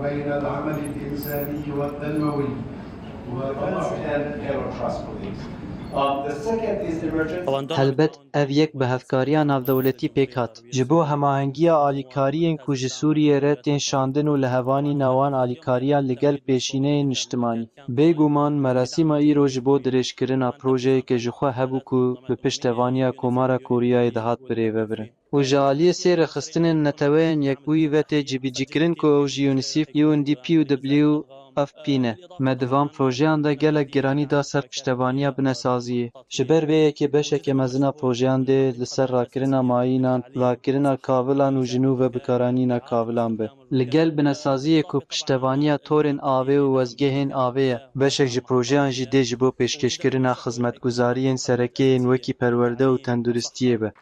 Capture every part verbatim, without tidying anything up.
بين العمل الإنساني والتنموي. Once again, we have our trust for these. Um, the second is emergency. Helbet, ev yek bi hevkariya navdewletî pêk hat. Ji bo hemahengiya alîkariyên ku ji Sûriyê re tên şandin û lihevhanîna wan alîkariya li gel pêşîneyên niştimanî. Bêguman merasîma îro ji bo dirêjkirina projeyeke ji xwe hebû ku bi piştevaniya Komara Koryayê dihat birêvebirin. Û ji aliyê sê rêxistinên Neteweyên Yekbûyî ve tê cîbicîkirin ku ew ji UNICEF, UNDP û WFP ne. Me di van projeyan de gelek giranî da ser piştevaniya binesaziyê. Ji ber vê yekê beşeke mezin a projeyan dê li ser rakirina mayînan, rakirina kavilan û ji nû ve bikaranîna kavilan be. Li gel binesaziyê ku piştevaniya torên avê û wezgehên avê ye. Beşek ji projeyan jî dê ji bo pêşkêşkirina xizmetguzariyên sereke yên wekî perwerde û tenduristiyê be.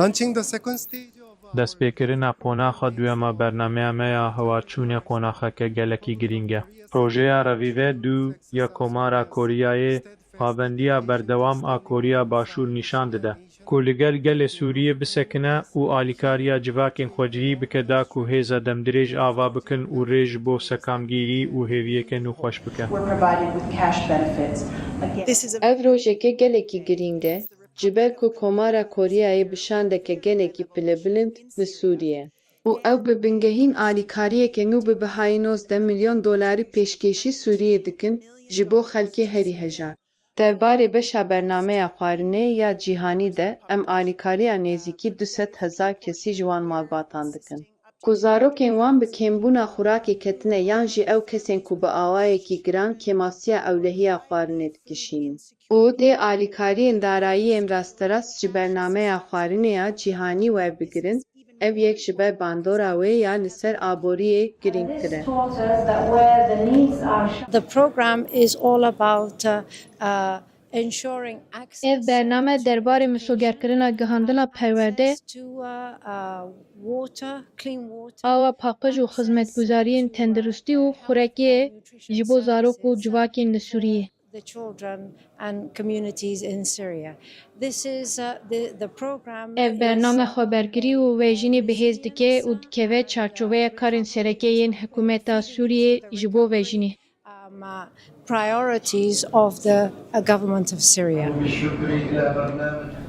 Launching the second stage of our Destpêkirina qonaxa duyema bernameya me ya hewarçûnê qonaxeke gelekî girîng e. Projeya Revive du ya Komara Koryayê pabendiya berdewam a Koriya Başûr nîşan dide, ku li gel gelê Sûriyê bisekine û alîkariya civakên xwecihî bike da ku hêza demdirêj ava bikin û rê ji bo sekamgîrî û hêviyeke nû xweş bike. Were provided with cash benefits. Again, Ev rojeke gelekî girîng e, ji ber ku Komara Koryayê bi şandeke gelekî pilebilind li Sûriyê. Û ew bi bingehîn alîkariyeke nû bi bihayî nozdeh milyon dolarî pêşkêşî Sûriyê dikin ji bo xelkê herî hejar. Derbarê beşa bernameya xwarinê ya cîhanî de em alîkariya nêzîkî du sed hezar kesî ji wan malbatan dikin. Ku zarokên wan bi kêmbûna xurakê ketine yan jî ew kesên ku bi awayekî giran kêmasiya ewlehiya xwarinê dikişînin. Û dê alîkariyên darayiyên rasterast ji bernameya xwarinê ya cîhanî werbigirin, ev yek ji ber bandora wê ya li ser aboriyê girîngtir e. This taught us that where the needs are The program is all about uh, uh, ensuring access Ev bername derbarê misogerkirina gihandina perwerde, to uh, uh, water, clean water. awa paqij û xizmetguzariyên tenduristî û xurekiyê ji bo zarok û civakên li Sûriyê. The children and communities in Syria. This is uh, the, the program. Ev bername xwebergirî û vejînê bi hêz dike û dikeve çarçoveya karên sereke yên hikûmeta Sûriyê ji bo vejînê. Um, uh, priorities of the uh, government of Syria. بالشكر إلى برنامج